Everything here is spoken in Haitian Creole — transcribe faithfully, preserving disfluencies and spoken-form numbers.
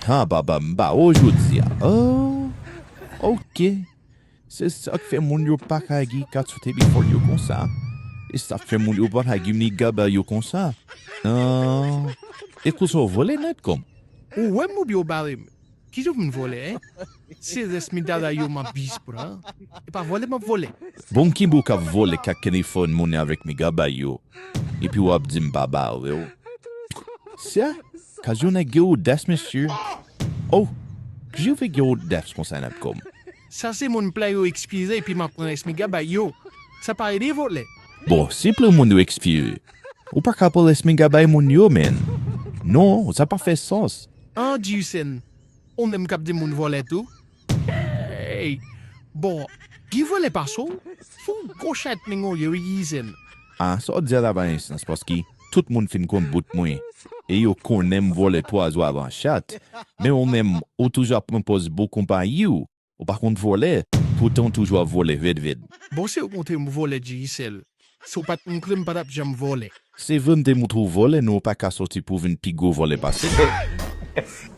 Ha, baba, m ba w jodi a. Oh, ok. Se sa k fè moun yo pa ka gen kat sou telefòn yo konsa. E sa k fè moun yo pa ka gen migabay yo konsa. Ah, e konsa w vole nèt kòm. Ou wè m oubyen w bare m? Kijan pou m vole, en? Se rès migabay yo m ap jis pran. E pa vole m ap vole. Bon, ki boug k ap vole kat telefòn moun avèk migabay yo? Epi w ap di m pa ba w yo. Sa, ka yon nèg gen odès, mesye. Oh, ki jan w fè gen odès konsa nèt kòm. Sa se moun plè yo ekspire epi m ap pran rès migabay yo. Sa pa ede vòlè. Bon, si plè moun yo ekspire, ou pa ka pran rès migabay moun yo, menn. Non, sa pa fè sans. An, Jisen, ou menm k ap di moun vòlè tou? Hey! Bon, gen vòlè pase w? Fè w gwo chat men w ye wi, Jisen. Ah, sa w di a la pa gen sans, paske tout moun fin konn bout mwen. E yo konnen m vòlè twa zwa avan chat. Men ou menm, ou toujou ap pran pòz bon konpayi w. Ou pa konn vòlè, poutan w toujou ap vòlè vèt vèt. Bon, se ou montre m vòlè, Jisen. Si w pa t montre m, m pa t ap janm vòlè. Se vre m te montre w vòlè, men ou pa ka sòti pou w vin pi gwo vòlè pase m.